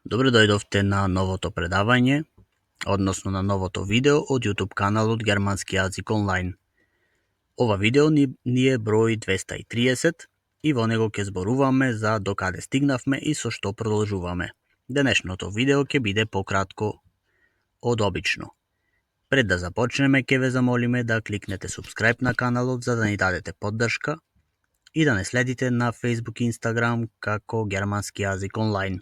Добре дојдовте на новото предавање, односно на новото видео од YouTube каналот Германски јазик онлайн. Ова видео ни е број 230 и во него ќе зборуваме за докаде стигнавме и со што продолжуваме. Денешното видео ќе биде пократко од обично. Пред да започнеме, ќе ве замолиме да кликнете subscribe на каналот за да ни дадете поддршка и да не следите на Facebook и Instagram како Германски јазик онлайн.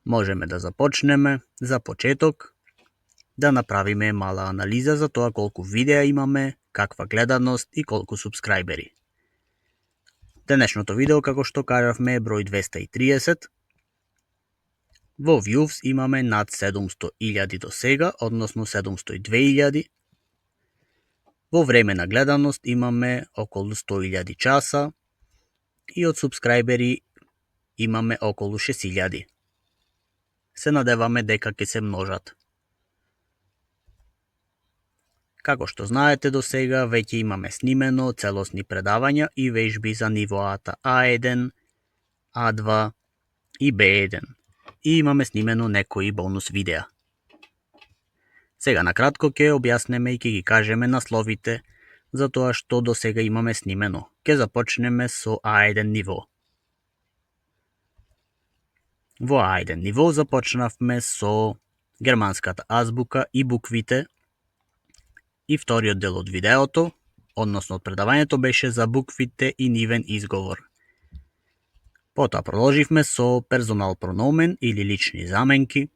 Можеме да започнеме за почеток да направиме мала анализа за тоа колку видеа имаме, каква гледаност и колку субскрајбери. Денешното видео, како што кажавме, е број 230. Во views имаме над 700.000 до сега, односно 702.000. Во време на гледаност имаме околу 100.000 часа и од субскрајбери имаме околу 6.000. Се надеваме дека ќе се множат. Како што знаете до сега, веќе имаме снимено целосни предавања и вежби за нивоата А1, А2 и Б1. И имаме снимено некои бонус видеа. Сега накратко ќе објаснеме и ќе ги кажеме насловите за тоа што до сега имаме снимено. Ќе започнеме со А1 ниво. Во А1 ниво започнавме со германската азбука и буквите и вториот дел од видеото, односно од предавањето, беше за буквите и нивен изговор. Потоа продолживме со персонал прономен или лични заменки.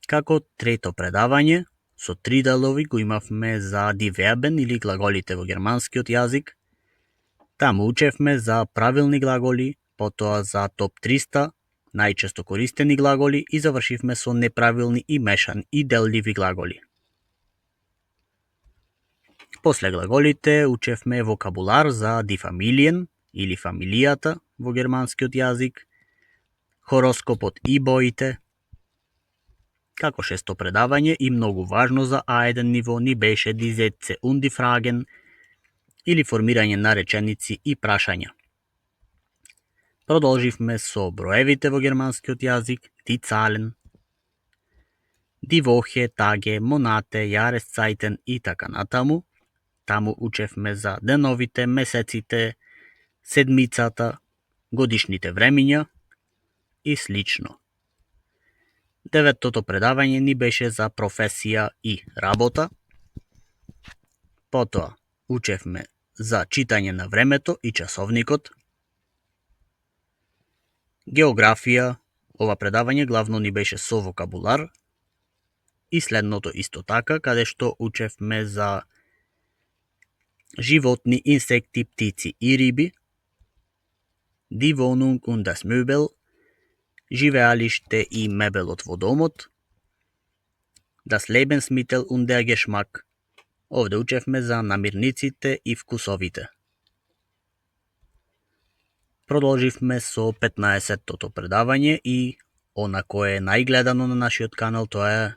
Како трето предавање, со 3 делови го имавме за die Verben или глаголите во германскиот јазик. Таму учевме за правилни глаголи, потоа за топ 300 најчесто користени глаголи и завршивме со неправилни и мешани и делливи глаголи. После глаголите учевме вокабулар за die Familien или фамилијата во германскиот јазик, хороскопот и боите. Како шесто предавање и многу важно за А1 ниво ни беше die Sätze und die Fragen или формирање на реченици и прашања. Продолживме со броевите во германскиот јазик, die Zahlen, die Woche, Tage, Monate, Jahreszeiten и така натаму. Таму учевме за деновите, месеците, седмицата, годишните времиња и слично. Деветото предавање ни беше за професија и работа. Потоа учевме за читање на времето и часовникот. Географија, ова предавање главно ни беше со вокабулар. И следното исто така, каде што учевме за животни, инсекти, птици и риби. Die Wohnung und das Möbel, живеалиште и мебелот во домот. Das Lebensmittel und der Geschmack, овде учевме за намирниците и вкусовите. Продолживме со 15-тото предавање и она кое е најгледано на нашиот канал, тоа е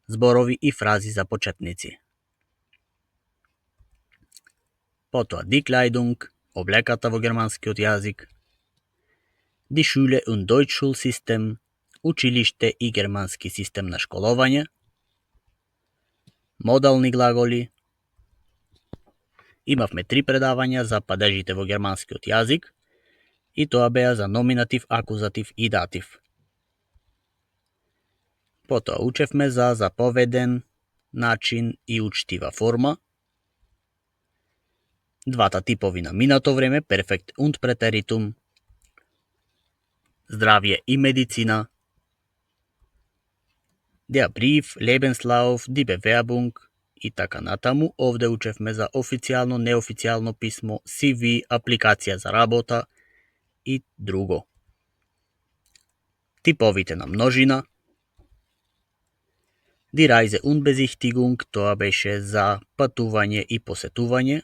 зборови и фрази за почетници. Потоа die Kleidung, облеката во германскиот јазик, die Schule und Deutschschulsystem, училиште и германски систем на школовање, модални глаголи. Имавме 3 предавања за падежите во германскиот јазик и тоа беа за номинатив, акузатив и датив. Потоа учевме за заповеден начин и учтива форма, двата типови на минато време, перфект und претеритум, здравје и медицина, der Brief, Lebenslauf, die Bewerbung и така натаму. Овде учевме за официјално, неофицијално писмо, CV, апликација за работа и друго. Типовите на множина. Die Reise und Besichtigung, тоа беше за патување и посетување.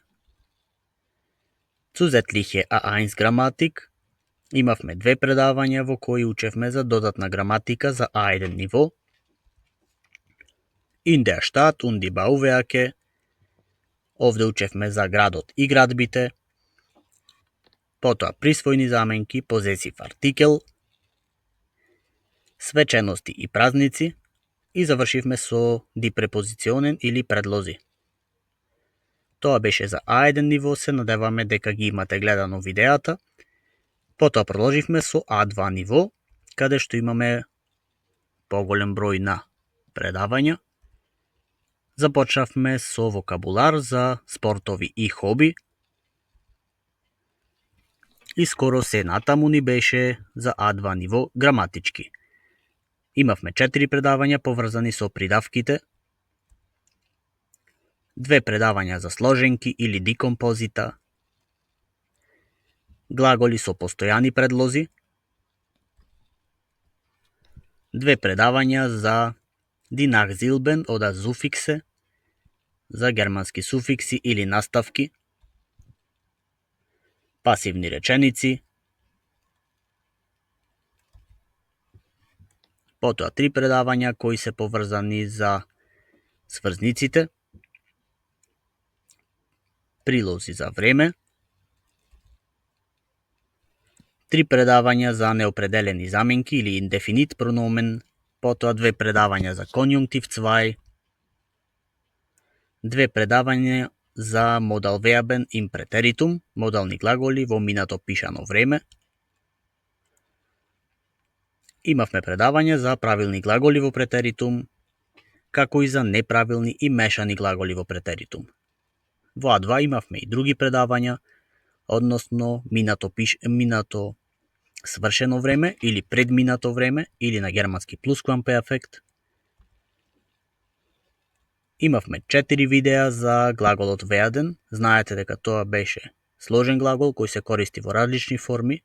Zusätzliche A1 граматик. Имавме 2 предавања во кои учевме за додатна граматика за А1 ниво. In der Stadt und die Bauwerke. Овде учевме за градот и градбите. Потоа присвојни заменки, позесив артикел. свечености и празници и завршивме со дипрепозиционен или предлози. Тоа беше за А1 ниво, се надеваме дека ги имате гледано видеата. Потоа продолживме со А2 ниво, каде што имаме поголем број на предавања. Започнавме со вокабулар за спортови и хоби. И скоро се натаму ни беше за А2 ниво граматички. Имавме 4 предавања поврзани со придавките, 2 предавања за сложенки или дикомпозита, глаголи со постојани предлози, 2 предавања за die Nachsilben oder Suffixe, за германски суфикси или наставки, пасивни реченици, потоа 3 предавања кои се поврзани за сврзниците, прилози за време, 3 предавања за неопределени заменки или индефинит прономен, потоа 2 предавања за конјунктив 2, 2 предавања за модал вербен им претеритум, модални глаголи во минато пишано време. Имавме предавање за правилни глаголи во претеритум, како и за неправилни и мешани глаголи во претеритум. Во А2 имавме и други предавања, односно минато свршено време или предминато време или на германски плусквамперфект. Имавме 4 видеа за глаголот werden. Знаете дека тоа беше сложен глагол кој се користи во различни форми.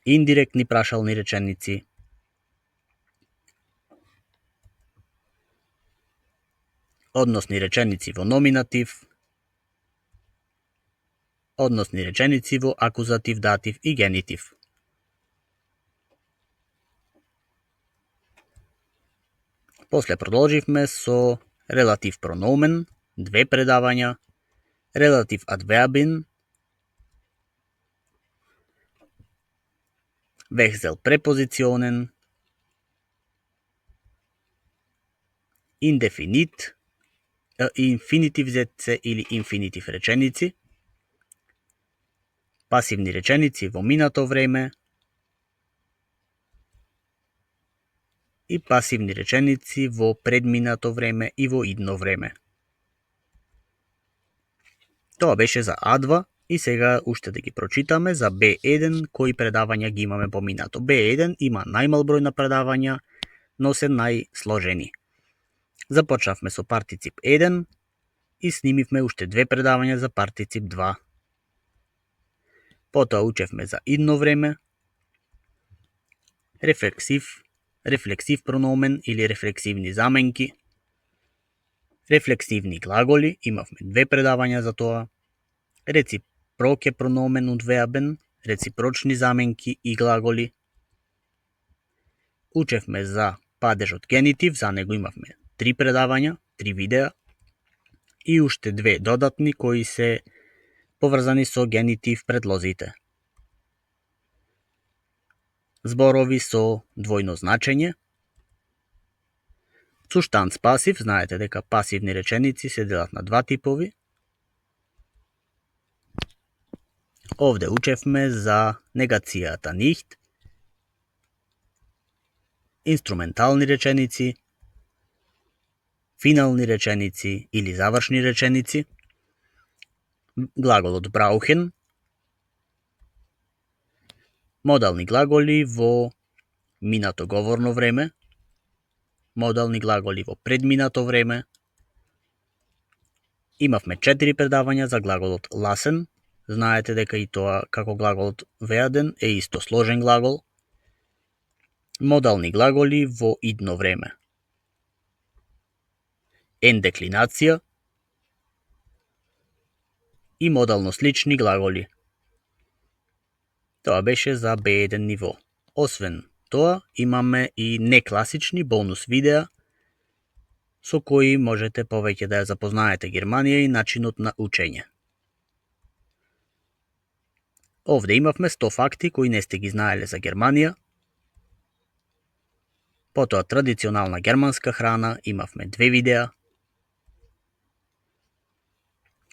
Индиректни прашални реченици, односни реченици во номинатив, односни реченици во акузатив, датив и генитив. После продолживме со релатив прономен, 2 предавања, релатив адвербин, вехзел препозиционен, индефинит, инфинитив зетце или инфинитив реченици, пасивни реченици во минато време и пасивни реченици во предминато време и во идно време. Тоа беше за А2 и сега уште да ги прочитаме за Б1 кои предавања ги имаме поминато. Б1 има најмал број на предавања, но се најсложени. Започнавме со партицип 1 и снимивме уште 2 предавања за партицип 2. Потоа учевме за идно време, рефлексив прономен или рефлексивни заменки, рефлексивни глаголи, имавме 2 предавања за тоа, реципроке прономен und verben, реципрочни заменки и глаголи. Учевме за падежот генитив, за него имавме 3 предавања, 3 видеа и уште 2 додатни кои се поврзани со генитив предлозите. Зборови со двојно значење. Zustandspassiv, знаете дека пасивни реченици се делат на 2 типови. Овде учевме за негацијата nicht, инструментални реченици, финални реченици или завршни реченици, глаголот brauchen, модални глаголи во минато говорно време, модални глаголи во предминато време. Имавме 4 предавања за глаголот lassen. Знаете дека и тоа како глаголот werden е исто сложен глагол. Модални глаголи во идно време. Ендеклинација и модално слични глаголи. Тоа беше за B1 ниво. Освен тоа, имаме и некласични бонус видеа со кои можете повеќе да ја запознаете Германија и начинот на учење. Овде имавме 100 факти кои не сте ги знаеле за Германија. Потоа традиционална германска храна, имавме 2 видеа.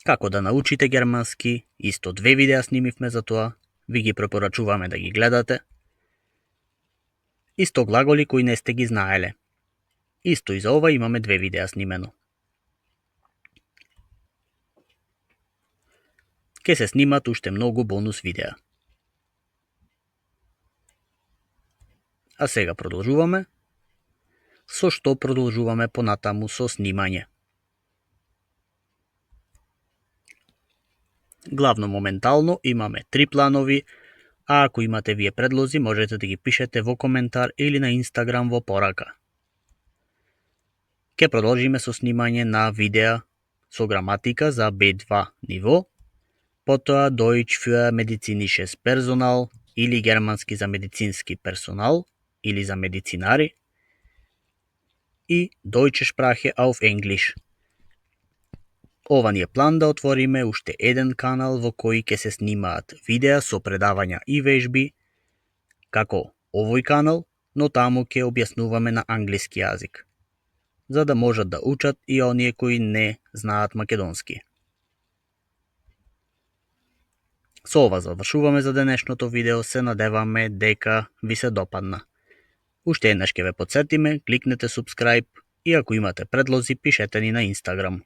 Како да научите германски, исто 2 видеа снимивме за тоа, ви ги препорачуваме да ги гледате. Исто глаголи кои не сте ги знаеле. Исто и за ова имаме 2 видеа снимено. Ке се снимат уште многу бонус видеа. А сега продолжуваме. Со што продолжуваме понатаму со снимање. Главно моментално имаме 3 планови, а ако имате вие предлози можете да ги пишете во коментар или на Инстаграм во порака. Ке продолжиме со снимање на видеа со граматика за B2 ниво, потоа Deutsch für medizinisches Personal или германски за медицински персонал или за медицинари и Deutsche Sprache auf Englisch. Ова ни е план да отвориме уште еден канал во кој ќе се снимаат видеа со предавања и вежби, како овој канал, но таму ќе објаснуваме на англиски јазик, за да можат да учат и оние кои не знаат македонски. Со ова завршуваме за денешното видео, се надеваме дека ви се допадна. Уште еднаш ќе ве потсетиме, кликнете subscribe и ако имате предлози, пишете ни на Инстаграм.